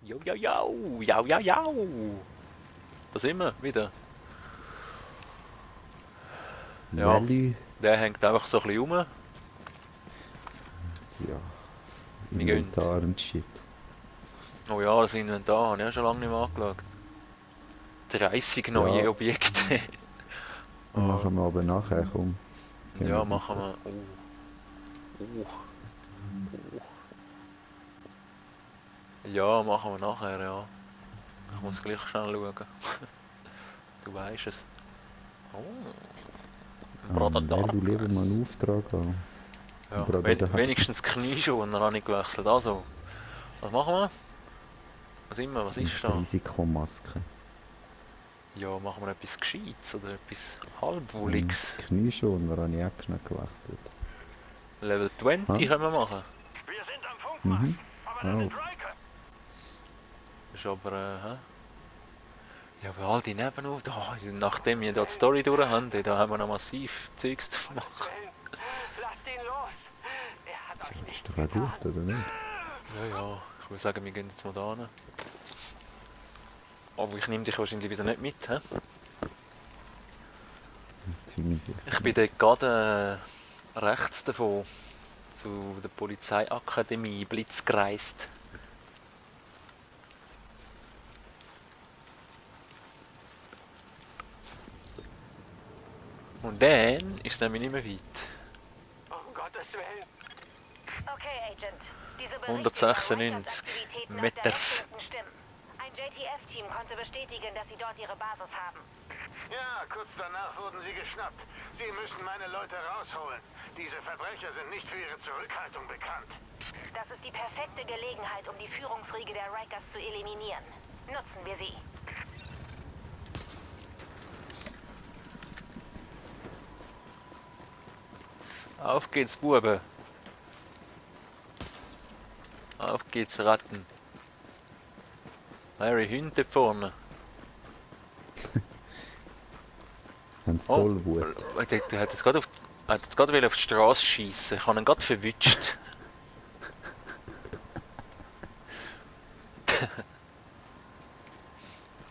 Jo, jo, jo, jau, jau, jau. Da sind wir wieder. Ja, Salü. der hängt einfach so ein bisschen rum. Ja. Wir gehen. Inventar und Shit. Oh ja, das Inventar habe ich auch schon lange nicht mehr angeschaut. 30 neue Ja. Objekte. Machen wir aber nachher, komm. Gehen Ja, wir machen weiter. wir. Oh. Ja, machen wir nachher, ja. Ich muss gleich schnell schauen. Du weißt es. Oh. Ein Weil du lieber Darkness. mal einen Auftrag haben. Ja, Brother Darkness. wenigstens Knieschoner habe ich gewechselt. Also, was machen wir? Was ist Und die da? Risikomaske. Ja, machen wir etwas Gescheites oder etwas Halbwulliges. Knieschoner habe ich auch schnell gewechselt. Level 20 Ah. können wir machen. Wir sind am Funkmast, Mhm. aber das sind Auf. Riker. Das ist aber, hä? Ja, aber all die Nebenauf, da, nachdem wir da die Story durch haben, da haben wir noch massiv Zeugs zu machen. Lasst ihn los. Er hat euch Ist nichts doch auch getan. gut, oder nicht? Ja, ich würde sagen, wir gehen jetzt mal da hin. Aber ich nehme dich wahrscheinlich wieder nicht mit, hä? Ziemlich sicher. Ich bin dort gerade rechts davon zu der Polizeiakademie Blitz gereist. Und dann ist es nämlich nicht mehr weit. Um Gottes Willen. Okay, Agent. Diese 196 Meters. Stimmen. Ein JTF-Team konnte bestätigen, dass sie dort ihre Basis haben. Ja, kurz danach wurden sie geschnappt. Sie müssen meine Leute rausholen. Diese Verbrecher sind nicht für ihre Zurückhaltung bekannt. Das ist die perfekte Gelegenheit, um die Führungsriege der Rikers zu eliminieren. Nutzen wir sie. Auf geht's, Buben. Auf geht's, Ratten. Harry Hunde vorne. Haben sie Oh, Tollwut. der hat jetzt gerade auf die Straße schießen. Ich habe ihn gerade verwünscht.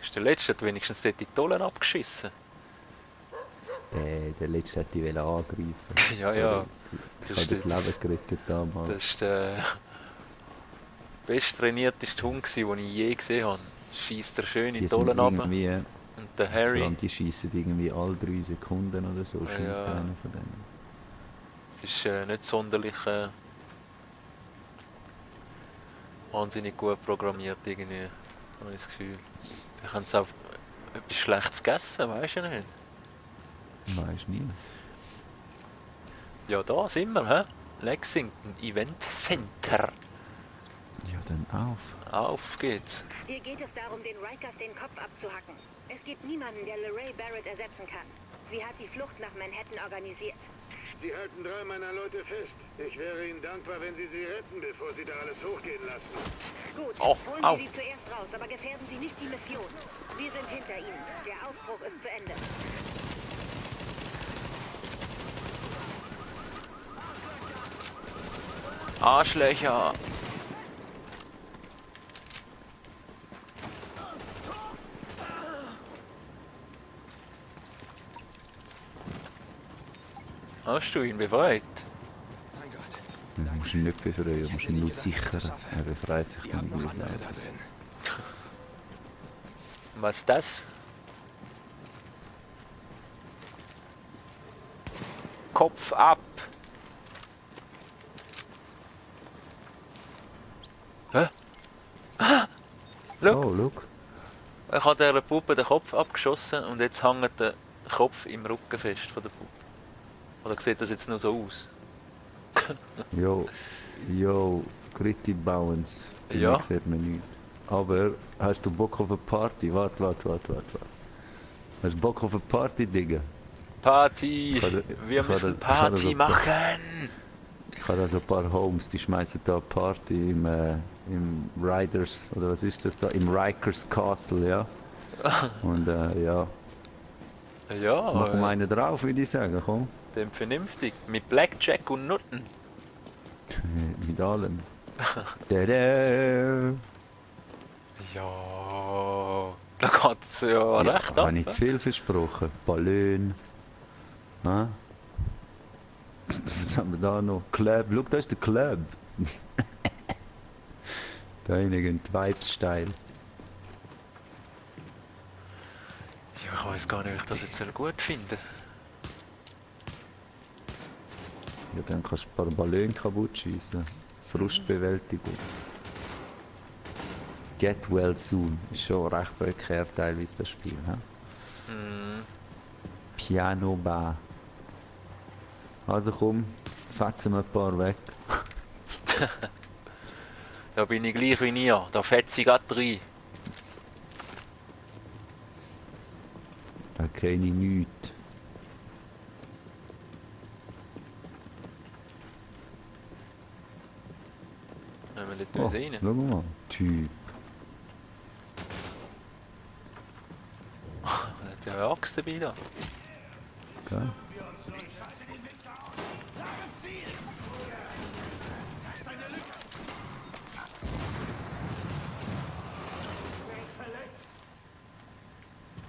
Ist der Letzte, hat wenigstens dort die Tollen abgeschissen. Der letzte hätte ich angreifen. Ja, ja. Ich Das habe das ist- Leben gerettet damals. Das ist der besttrainierteste Hund, den ich je gesehen habe. Schießt er schön in Die die sind Tollen ab. irgendwie, Und der vor Harry, allem die schießen irgendwie alle 3 Sekunden oder so, schießt Ja. einer von denen. das ist nicht sonderlich wahnsinnig gut programmiert irgendwie, habe ich das Gefühl. Ich habe es auch etwas Schlechtes gegessen, weißt du nicht? Weiß nie. Ja, da sind wir, hä? Lexington Event Center. Ja, dann auf. Auf geht's. Hier geht es darum, den Rikers den Kopf abzuhacken. Es gibt niemanden, der LeRae Barrett ersetzen kann. Sie hat die Flucht nach Manhattan organisiert. Sie halten 3 meiner Leute fest. Ich wäre Ihnen dankbar, wenn Sie sie retten, bevor Sie da alles hochgehen lassen. Gut, Oh, holen au. Sie sie zuerst raus, aber gefährden Sie nicht die Mission. Wir sind hinter Ihnen. Der Aufbruch ist zu Ende. Arschlöcher! Hast du ihn befreit? Du musst ihn nicht befreien, du musst ihn nur sichern. Er befreit sich dann irgendwie selber. Was ist das? Kopf ab! Hä? Schau, Oh, look. ich habe dieser Puppe den Kopf abgeschossen und jetzt hängt der Kopf im Rücken fest von der Puppe. Oder sieht das jetzt nur so aus? Yo, Gritty Bounce. Bei Ja. mir sieht man nichts. Aber, hast du Bock auf eine Party? Warte. Hast du Bock auf eine Party, Digga? Party! Ich habe- Wir ich habe müssen das- ich habe das Party auch- machen! Ich habe also ein paar Homes, die schmeißen da eine Party im Riders, oder was ist das da? Im Rikers Castle, ja. Und ja, Ja, machen wir einen drauf, würde ich sagen, komm. dem vernünftig. Mit Blackjack und Nutten. Mit allem. Tada! Ja, da geht's ja recht ab. Habe ich zu viel versprochen? Ballon. Ha? Was haben wir da noch? Club. Schau, da ist der Club. Da hinten gehen die Vibes steil. Ja, ich weiß gar nicht, ob ich das jetzt gut finde. Ja, dann kannst du ein paar Ballon kaputt schießen. Frustbewältigung. Get well soon. Ist schon recht prekär teilweise das Spiel. He? Hm. Piano Bar. Also komm, fetzen wir ein paar weg. Da bin ich gleich wie ihr. Da fetze ich grad rein. Da kenne ich nichts. Wenn wir dort Oh, rein. schau mal, Typ. Da hat ja eine Axt dabei da. Gell?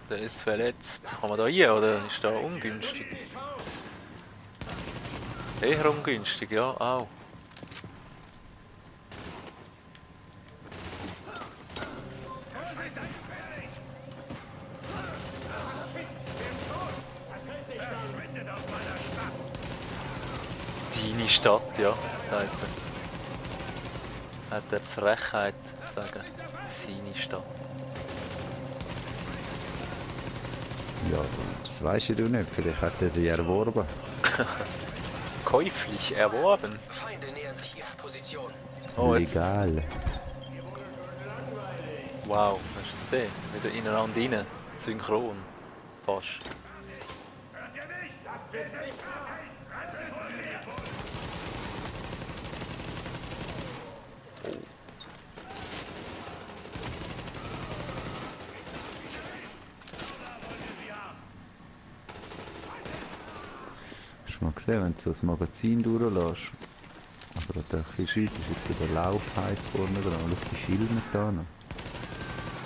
Der ist verletzt. Kann man da rein oder ist da ungünstig? Eher ungünstig, ja, auch. Deine Stadt, ja, sagt er. Hat er die Frechheit zu sagen, seine Stadt. Ja, das weisst du nicht. Vielleicht hat er sie erworben. Käuflich erworben. Feinde nähern sich ihrer Position. Oh, jetzt. Legal. Wow, hast du gesehen? Wieder ineinander rein. Synchron. Fast. Hast du mal gesehen, wenn du so das Magazin durchlässt? Aber der Schiss ist jetzt in der Lauf heiß vorne dran. Schau die Schilder da noch.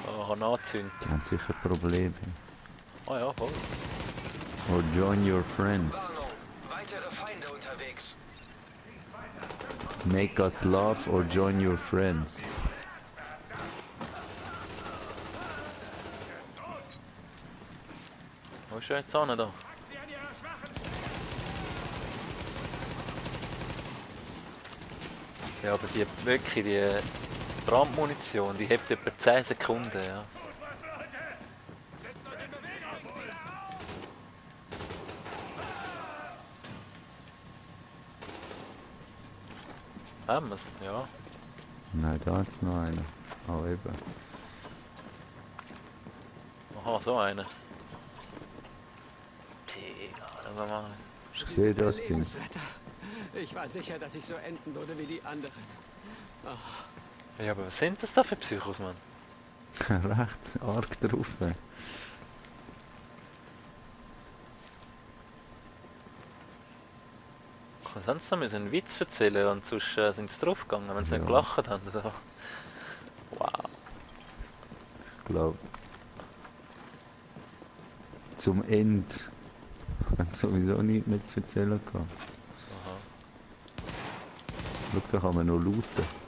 Oh, kann anzünden. Die haben sicher Probleme. Ah ja, voll. Or join your friends. Warnung, weitere Feinde unterwegs. Make us laugh or join your friends. Wo ist er jetzt an da? Ja, aber die wirklich, die Brandmunition, die hebt etwa 10 Sekunden, ja. Haben wir's? Ja. Nein, da hat's noch einen. Oh, eben. Aha, so eine. Digga, da mal. Ich sehe das Ding. Lebensretter. Ich war sicher, dass ich so enden würde wie die anderen. Ja, aber was sind das da für Psychos, Mann? Recht arg drauf. Ey. Was haben sie da müssen? Einen Witz erzählen und sonst sind sie draufgegangen, wenn sie nicht Ja. gelacht haben, oder? Wow. Ich glaube. Zum Ende. Hat sowieso nichts mehr zu erzählen gehabt. Aha. Schau, da kann man noch looten.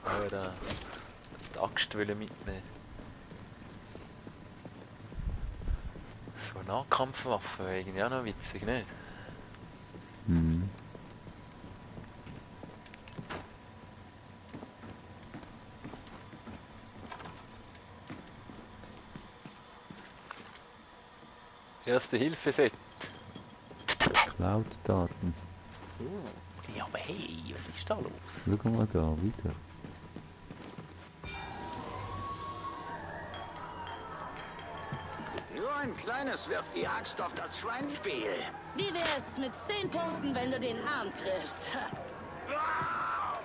Ja, da die Axt wollen mitnehmen. So Nahkampfwaffen wäre irgendwie auch noch witzig, nicht? Mhm. Erste Hilfe-Set. Cloud-Daten. Ja, aber hey, was ist da los? Schau mal da, wieder. Nur ein kleines wirft die Axt auf das Schweinspiel. Wie wär's mit 10 Punkten, wenn du den Arm triffst? Wow!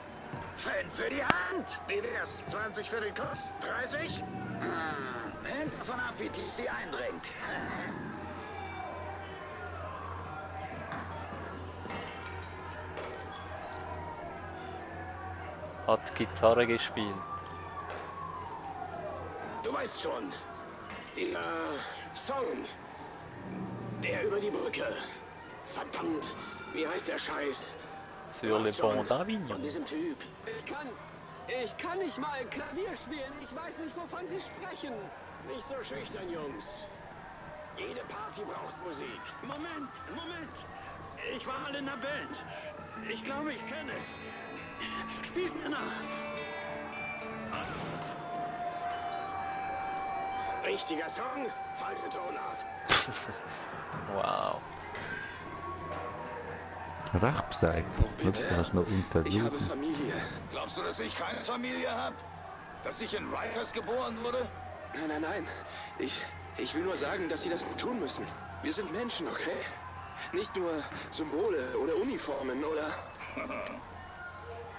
5 für die Hand. Wie wär's? 20 für den Kopf? 30? Hängt davon ab, wie tief sie eindringt. Hat Gitarre gespielt. weißt schon. Dieser Song. Der über die Brücke. Verdammt. Wie heißt der Scheiß? Sur le Weißt schon, pont d'Avignon. Von diesem Typ. Ich kann nicht mal Klavier spielen. Ich weiß nicht, wovon Sie sprechen. Nicht so schüchtern, Jungs. Jede Party braucht Musik. Moment. Ich war mal in der Band. Ich glaube, ich kenne es. Spielt mir nach. Richtiger Song, falsche Tonart. Wow. Rachpsycho. Jetzt kannst du noch Ich habe untersuchen. Familie. Glaubst du, dass ich keine Familie habe? Dass ich in Rikers geboren wurde? Nein. Ich will nur sagen, dass Sie das tun müssen. Wir sind Menschen, okay? Nicht nur Symbole oder Uniformen oder...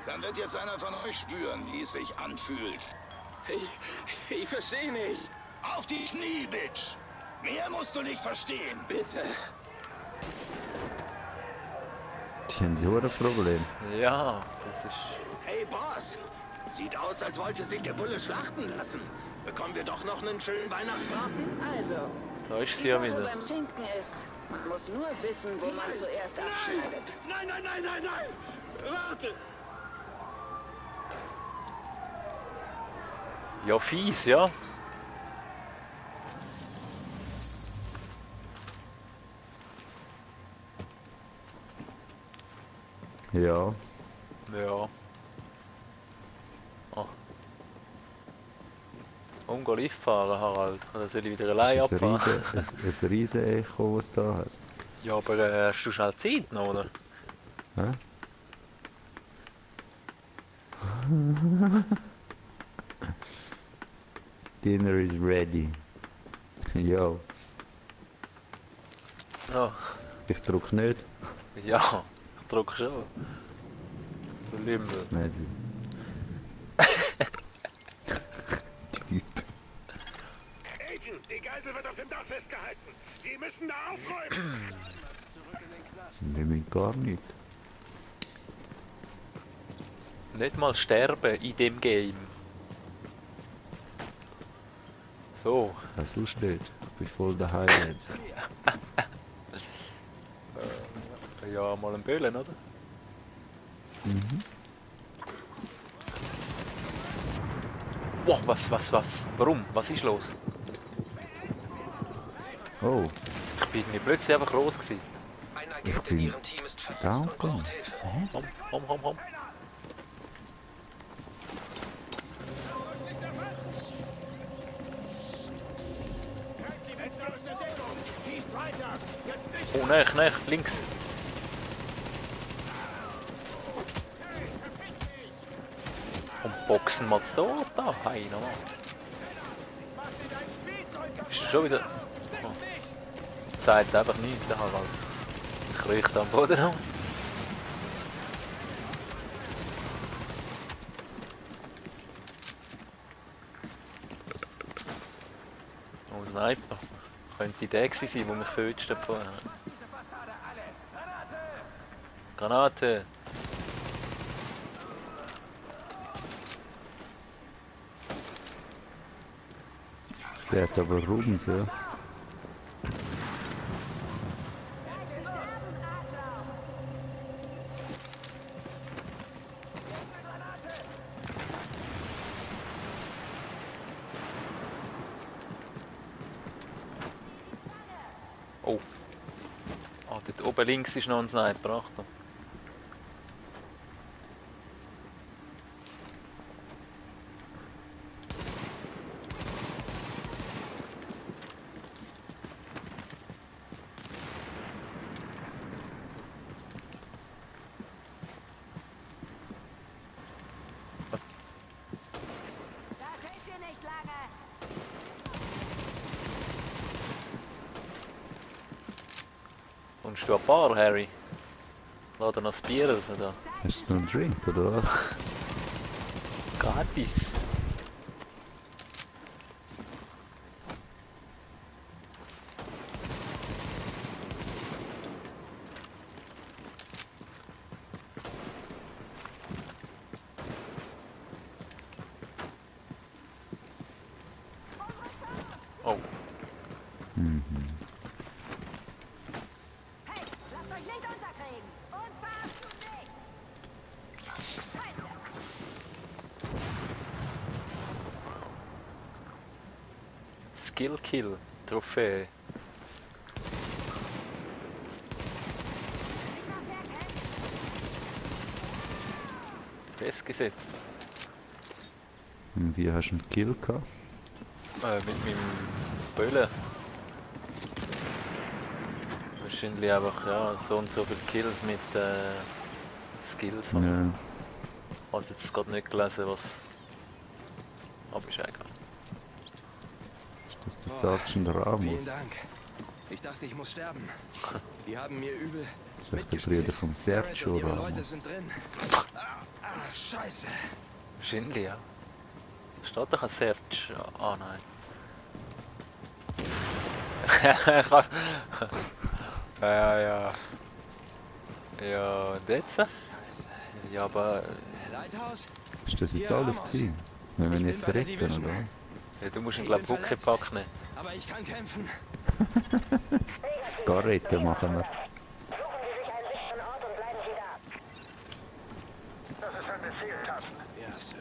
Dann wird jetzt einer von euch spüren, wie es sich anfühlt. Ich verstehe nicht. Auf die Knie, Bitch! Mehr musst du nicht verstehen. Bitte. Die haben so ein Problem. Ja, das ist... Hey, Boss. Sieht aus, als wollte sich der Bulle schlachten lassen. Bekommen wir doch noch einen schönen Weihnachtsbraten? Also, Da ist sie die ja Sache wieder. beim Schinken ist, man muss nur wissen, wo man zuerst abschneidet. Nein! Warte! Ja, fies, ja. Ja. Ja. Oh. Lift fahren, Harald. Oder soll ich wieder allein Das ist abfahren? ein riesen Echo, was da hat. Ja, aber hast du schnell Zeit noch, oder? Hä? Dinner is ready. Yo, Ja. ich drück nicht. Ja, ich drücke schon. Du Limbel. Messi. Typ. Agent, die Geisel wird auf dem Dach festgehalten. Sie müssen da aufräumen. Nämlich gar nicht. Nicht mal sterben in dem Game. So. Ja, sonst nicht. Ich bin voll daheim jetzt. Ja, mal ein Böllen, oder? Wow, was? Warum? Was ist los? Oh, Ich bin nicht plötzlich einfach rot gewesen. Ein ich Agent in bin Ihrem Team ist verletzt down. und braucht Hilfe. Komm. Oh, nein, links. Und boxen wir es da? Hey, nochmal. Ist schon wieder... Oh. Sagt einfach nichts, der Harald. Ich rieche am Boden an. Oh, Sniper. Könnte der gewesen sein, der mich verwünscht hat vorher. Granate! der hat aber rum so. Oh. Ah, dort oben links ist noch ein Sniper, Achtung. Und du ein Bar, Harry? Lass dir noch das Bier raus da. Hast du noch einen Drink oder was? Gratis. Skill Kill Trophäe. Festgesetzt. Und wie hast du einen Kill gehabt? Mit meinem Böllen. Wahrscheinlich einfach ja, so und so viele Kills mit Skills. Ja. Ich habe jetzt gerade nicht gelesen, was. Aber ist egal. Ist das der Sergeant Ramos? Vielen Dank. Ich dachte, ich muss sterben. Die haben mir übel Das ist der mitgespielt. Bruder von Barrett Sergio und ihre Leute Ramos. sind drin. Scheiße. Wahrscheinlich, ja. Steht doch ein Search. Ah nein. Ja. Ja, und jetzt? Ja, aber Lighthouse? Ist das jetzt Hier, alles Ramos. gewesen? Wenn wir Ich ihn bin jetzt bei der retten, Division. oder was? ja, du musst ihn Ich glaub bin Bucke verletzt. packen. Aber ich kann kämpfen. Gar retten machen wir. Ja, Sir.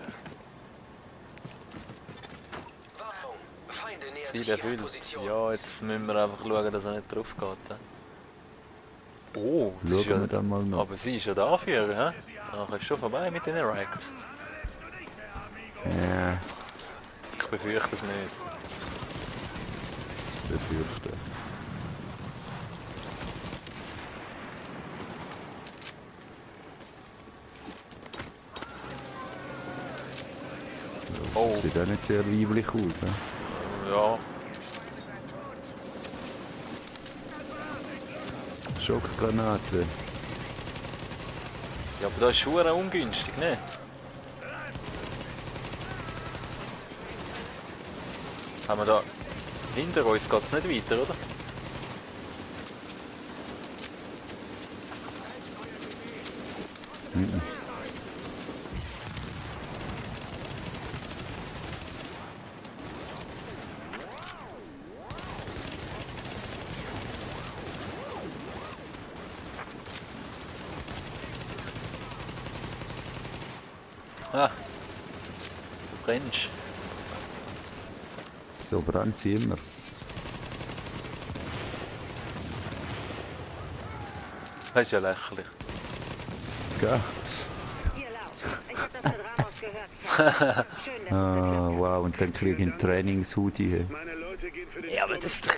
Warnung. Feinde nähern Ziel sich ihrer erfüllt. Position. Ja, jetzt müssen wir einfach schauen, dass er nicht drauf geht. Oh, das ist Schauen wir ja, dann mal noch. aber sie ist ja der Anführer, hä? Nachher ist schon vorbei mit den Rikers. Ja, Ich befürchte es nicht. das befürchte. Das Oh. sieht auch nicht sehr weiblich aus. Ne? Ja, Schockgranate. ja, aber das ist schon ungünstig, ne? Haben wir da... Hinter uns geht es nicht weiter, oder? Mhm. Ah, du brennst. So brennt sie immer. Das ist ja lächerlich. Gell? Ihr laut. Ich hab das mit Ramos gehört. Schön, dass es Ah, geklappt wow, und dann kriege ich einen Trainingshoodie. Meine Leute gehen für den Ja, aber das ist doch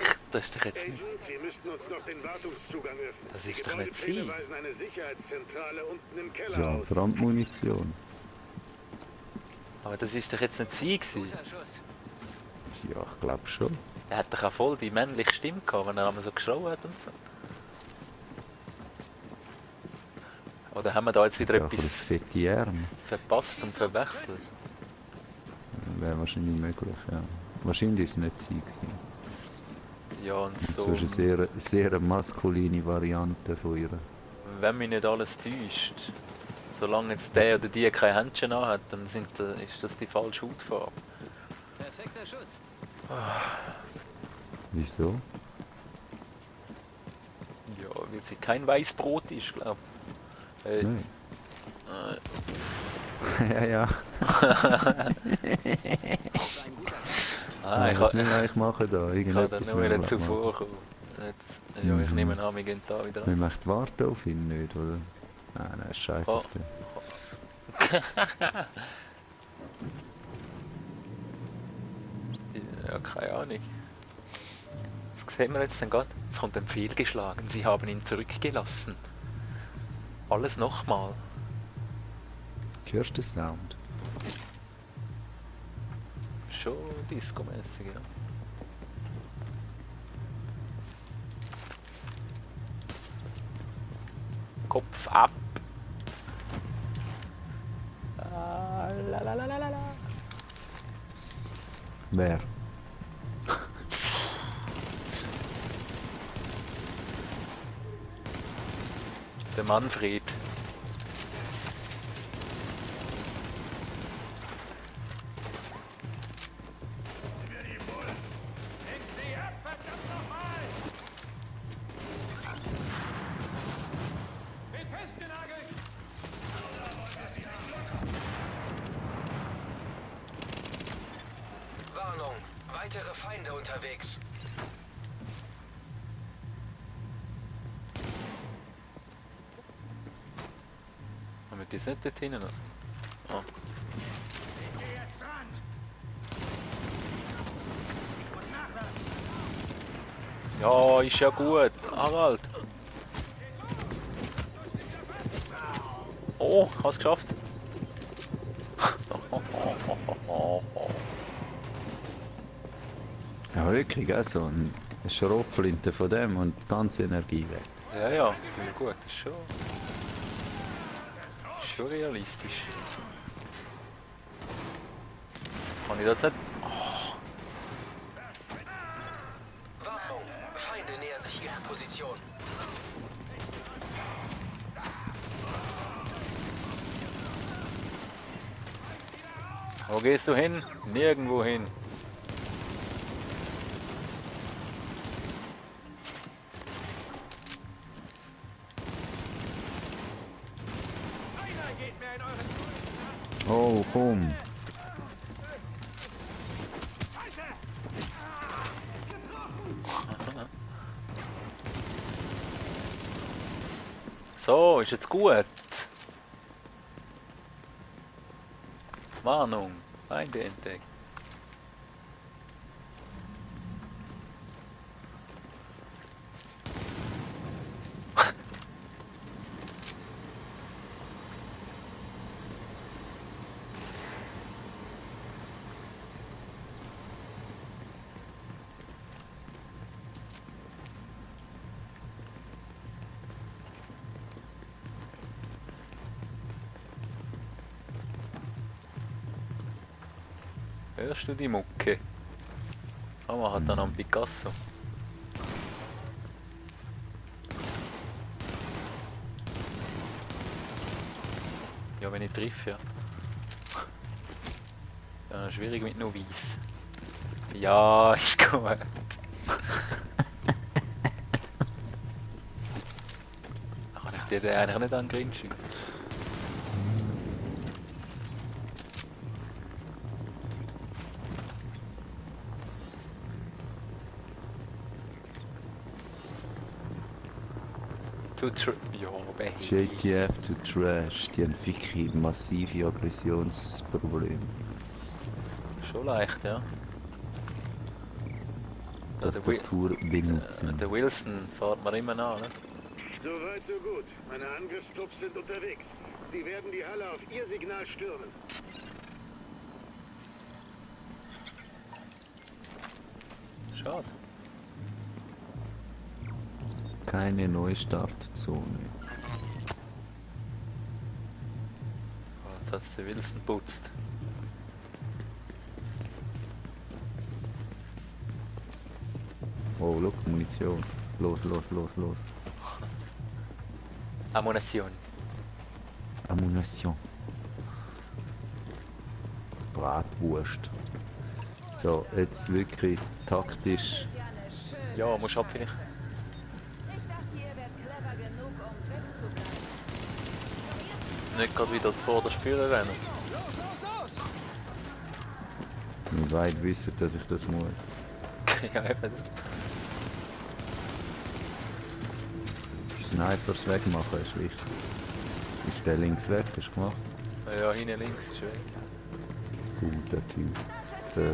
jetzt nicht... Agent, Sie müssten uns noch den Wartungszugang öffnen. Das ist Die doch nicht Gebäudepläne sie. weisen eine Sicherheitszentrale unten im Keller Ja, aus. Brandmunition. Aber das ist doch jetzt nicht sie gewesen. Ja, ich glaube schon. Er hat doch auch voll die männliche Stimme gehabt, wenn er einmal so geschrien hat und so. Oder haben wir da jetzt wieder Ja, etwas fette Arme. verpasst und verwechselt? Wäre wahrscheinlich möglich, ja. Wahrscheinlich ist es nicht sie gewesen. Ja, und So so, ist eine sehr maskuline Variante von ihr. wenn mich nicht alles täuscht, solange jetzt der oder die kein Händchen anhat, dann ist das die falsche Hautfarbe. Perfekter Schuss. Wieso? Ja, weil sie kein Weißbrot ist, glaube ich. Nein. Ja, ja. Ah, ich Was habe müssen wir eigentlich machen da? da Irgendetwas nur müssen wir wieder machen. zuvor kommen. Ja, ich Mhm. nehme an, wir gehen da wieder Wir an. möchten warten auf ihn nicht, oder? Nein, scheiße Oh. auf den. Ja, keine Ahnung. Was sehen wir jetzt denn gerade? Es kommt ein fehlgeschlagen. Sie haben ihn zurückgelassen. Alles nochmal. Hörst du den Sound? Schon disco-mäßig, ja. Kopf ab. Ah, la la la la la la. Wer? Der Manfred. Warnung. weitere Feinde unterwegs. Haben wir das nicht dort hinten lassen? Ah. Ja, ist ja gut. Harald. Oh, hast geschafft. Ja, wirklich, gell? So eine Schrotflinte von dem und die ganze Energie weg. Ja, ja, sehr gut. Das ist schon realistisch. Kann ich das nicht? Warnung, Feinde nähern sich ihrer Position. Wo gehst du hin? Nirgendwo hin. Oh, komm. So, ist jetzt gut. Warnung, Feinde entdeckt. Hörst du die Mucke? Aber hat dann am Picasso. Ja, wenn ich treffe, ja. Ja, schwierig mit Novice. Ja, ist gut. Da kann ich dir eigentlich nicht angrinschen. Ja, JTF to Trash, die haben wirklich massive Aggressionsprobleme. schon leicht, ja. Tastatur benutzen. Der Wilson fährt mir immer nach, ne? So weit, so gut. Meine Angriffstrupps sind unterwegs. Sie werden die Halle auf ihr Signal stürmen. Schade. Keine Neustartzone. Jetzt hat es der Wilson putzt. Oh, look, Munition. Los, los, los, los. Ammunition. Ammunition. Bratwurst. So, jetzt wirklich taktisch. Ja, musst abfinden. Ich dachte, ihr wärt clever genug, um wegzubleiben. Nicht gerade wieder vor der Spüre rennen. Wie weit wissen, dass ich das muss. Ja, eben. Snipers wegmachen ist wichtig. Ist der links weg, hast du gemacht? Ja, hinten links ist weg. Guter Typ. Der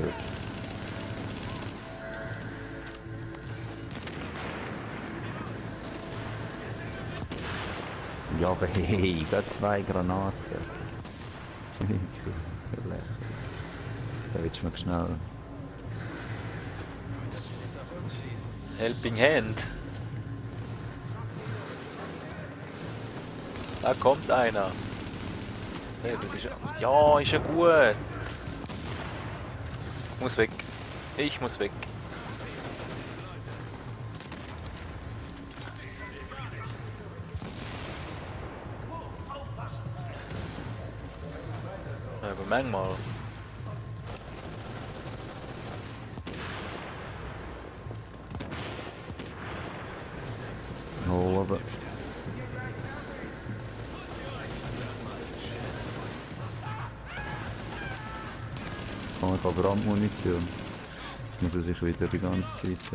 ja, aber hey, gerade 2 Granaten. Wirklich, so lächerlich. Da willst du noch schnell. Helping Hand. Da kommt einer. Hey, das ist ja, ist ja gut. Ich muss weg. Ich muss weg. Ja, aber manchmal. Oh, aber. Oh, ich habe Brandmunition. Jetzt muss er sich wieder die ganze Zeit...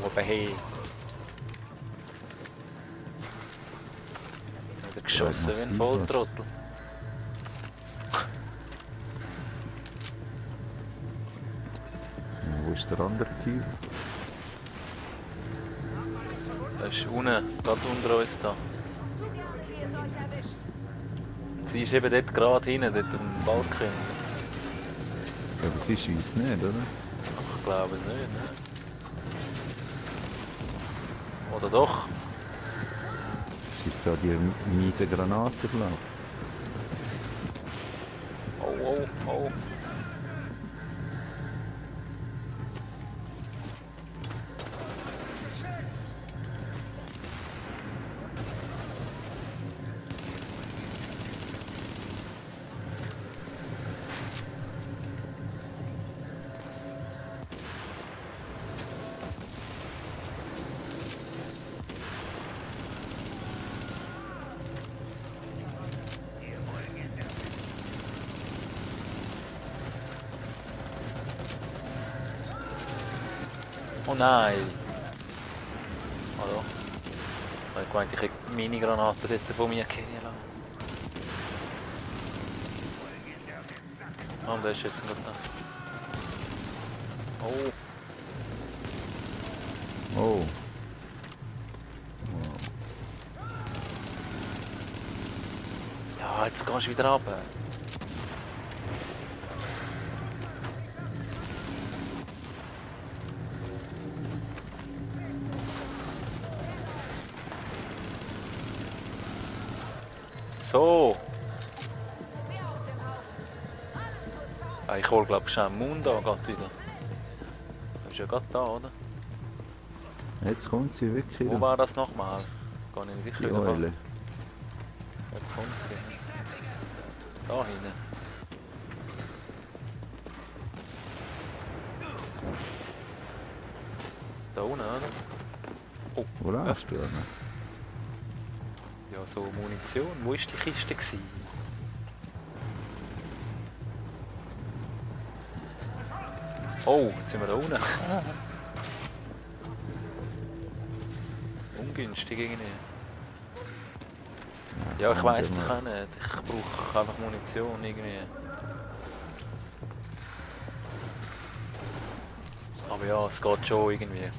Oben hin. Wieder geschossen wie ein massiv Volltrottel. Wo ist der andere Typ? Das ist unten, gerade unter uns da. Sie ist eben dort gerade hinten, dort am Balkon. Ja, aber sie schießt nicht, oder? Ich glaube nicht, ne? Oder doch? Schießt da die miese Granate blau? Oh, oh, oh. Oh nein! Hallo? Ich meinte, ich hätte Mini-Granaten dort von mir kennen lassen. Oh, der ist jetzt noch da. Oh! Oh! Ja, jetzt gehst du wieder runter. So! Ah, ich hol glaube schon einen Mund an, geht wieder. Das ist ja gerade da, oder? Jetzt kommt sie wirklich. Wo war das nochmal? Gar nicht sicher. Die wieder war. Eule. Jetzt kommt sie. Da hinten. Da unten, oder? Oh, Wo läufst du? Anna? ja, so Munition. Wo war die Kiste gewesen? Oh, jetzt sind wir da unten. Ungünstig irgendwie. Ja, ich weiss doch auch nicht. Ich brauche einfach Munition irgendwie. Aber ja, es geht schon irgendwie.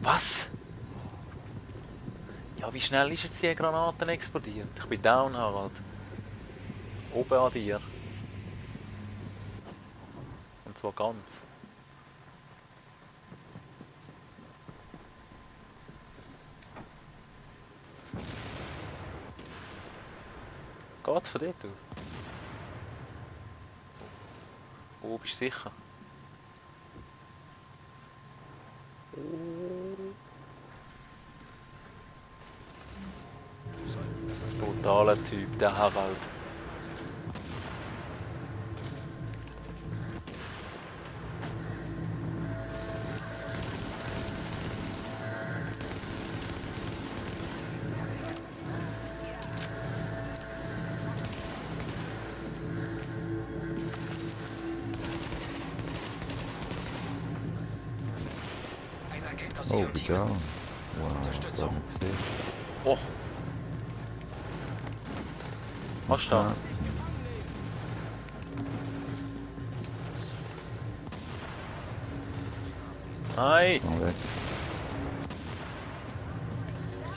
Was? Ja, wie schnell ist jetzt die Granaten explodiert? Ich bin down, Harald. Oben an dir. Und zwar ganz. Geht's von dort aus? Oh, bist du sicher? Brutaler Typ, der Harald. Einer Gegner aus Oh, ihrem wie Team da. ist. Wow, Unterstützung. gar nicht gesehen. Oh! Was da? Ja. Nein! Mal weg.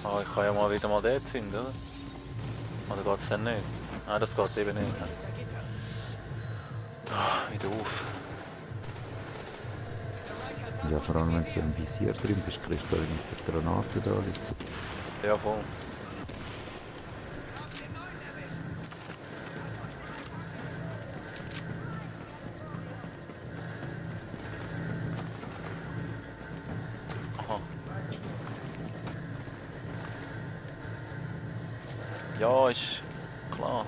Oh, ich kann ja mal wieder mal dort sind, oder? Oder geht's denn nicht? Nein, das geht eben nicht. Ah, wieder auf. Ja, vor allem wenn du so im Visier drin bist, kriegst du nicht das Granaten da liegt. Ja, voll. Ja, ist klar.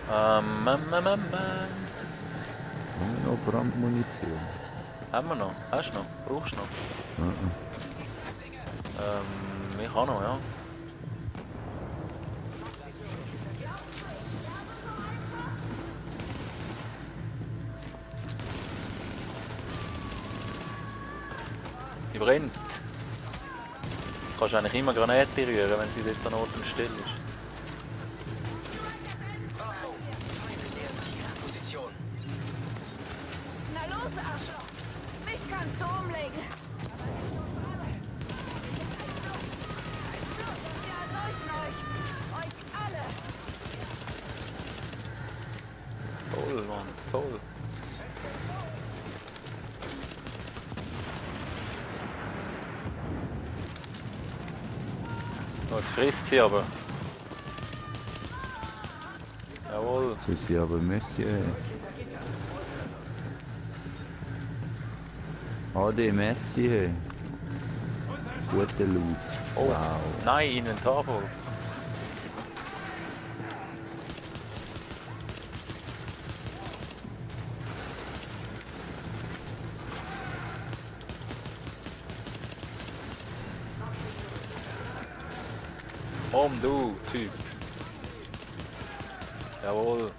Haben wir noch Brandmunition? Haben wir noch? Hast du noch? Brauchst du noch? Ich auch noch, ja. Die brennt. Du kannst eigentlich immer Granate rühren, wenn sie dort an Ort und Stelle ist. Warnung! Feinde nähern sich ihrer Position. Na los, Arschloch! Mich kannst du umlegen! Wir ersäufen euch! Euch alle! Toll, Mann, toll. Oh, jetzt frisst sie aber. Jawohl. Sie sind aber Monsieur. AD Messi. Gute Loot. Oh, Wow. nein, Inventar voll. Du, Typ. Jawohl.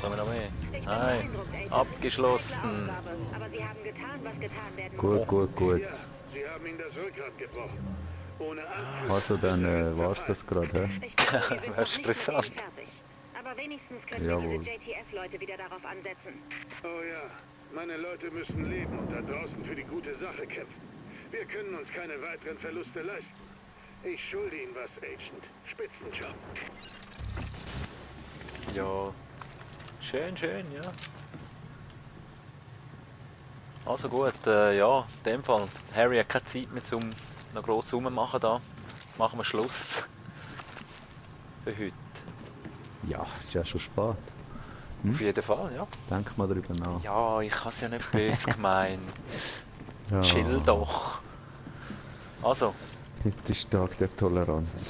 Sollen wir noch mehr? Ich bin Nein. beeindruckt, Agent. Abgeschlossen. Keine Aufgabe, aber Sie haben getan, was getan werden Gut, muss. gut, gut. Ja, Sie haben ihm das Rückgrat gebrochen. Ohne Angst. Also dann war's das gerade, hä? Ich glaube, wir sind noch nicht mit Interessant. denen fertig. Aber wenigstens können Jawohl. wir diese JTF-Leute wieder darauf ansetzen. Oh ja, meine Leute müssen leben und da draußen für die gute Sache kämpfen. Wir können uns keine weiteren Verluste leisten. Ich schulde Ihnen was, Agent. Spitzenjob. Ja. Schön, schön, ja. Also gut, ja, in dem Fall. Harry hat keine Zeit mehr zum noch gross rummachen da. Machen wir Schluss. Für heute. Ja, ist ja schon spät. Auf jeden Fall, ja. Denk mal drüber nach. Ja, ich habe es ja nicht böse gemeint. Ja. Chill doch. Also, Heute ist Tag der Toleranz.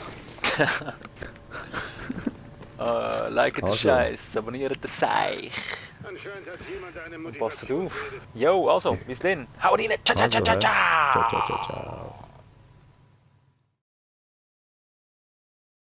liket den Also. Scheiß, abonniert den Seich. Anscheinend hat jemand eine Und passt auf. Motivationsrede. Jo, also, bis dann. Hau rein. Ciao, ciao, ciao, ciao, Also, hä? ciao. Ciao, ciao, ciao, ciao.